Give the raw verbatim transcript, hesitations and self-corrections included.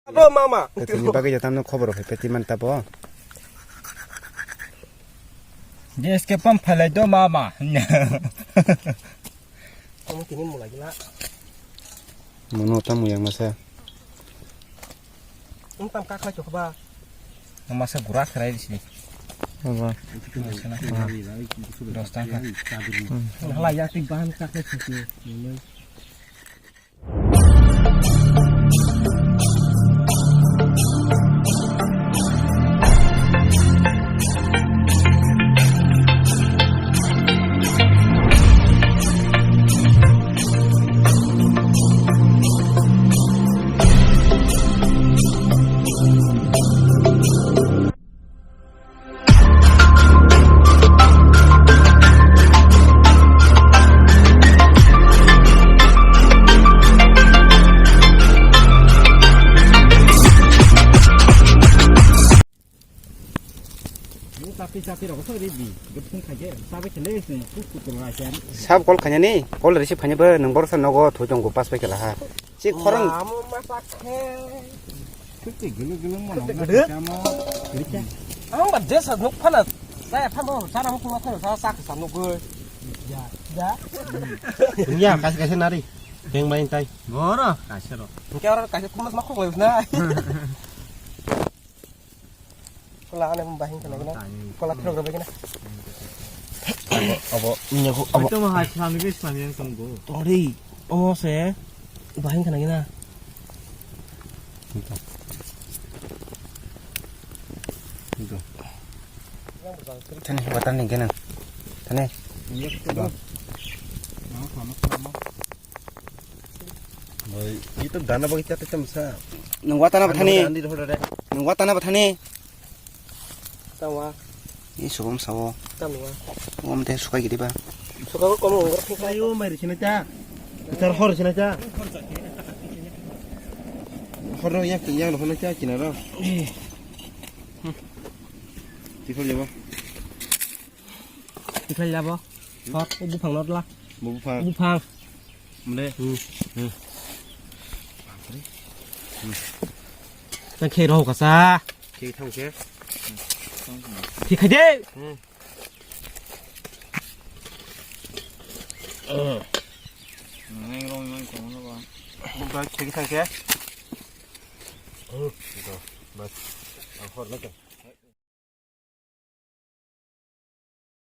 Abo mama. Tini bagwi joto no khobor phai peti man tabo. J S K pam phalai do mama. Kamu tini mulai gila. Mono tamo yang masa. Ang tam ka khlai chokba. Ang masa gura khrai di sini. Apa? Dos tangka. Hmm. Hala ya tik bahan ka khlai chokba. Sab call khainani, call receive khainani bo, nwng borok sa nogo thoi tongo, pass bai khe laha. Si khorang. Amo masa khe. Kete gulu gulu mo. Kete gulu? Ang ba jesa nuk phana. Saya phano sana mo kuma phano sa sa sa nuk. Ya. Ya. Ya, kasi kasi nari. Beng main tai. Boro kasi ro. Kya ora kasi kuma ma khok na. Kola ane bahing kana gina. Kola phirok rwbai gina. Abo, abo, nyaku, abo. Itu mah hai sami ke sami yang tunggu. Tori, omo se bahing kana gina. Itu. Itu. Thani, watan ni gina. Thani. Iya, betul. Mau, mau, mau. Oi, itu dana bagi chat chat sa. Nung watana bathani. Andi rohor re. Nung watana bathani. Tawa. Ni subom sawo. Tamwa. Om te sukai gidi ba. Suka ko komo ngor thik. Ayo, mai risina cha. Tar hor risina cha. Hor no yak yang rohor cha kinaro. Tikol jabo. Tikol jabo. Hor, o buphang notla. Buphang. Buphang. Mane? Hmm. Hmm. Tang khe rw kasa. Khe thang khe. Khe khai de. Hmm. Nang rong nang kong no ba. Ba khe thang khe. Hmm. Bas. Ang hor na.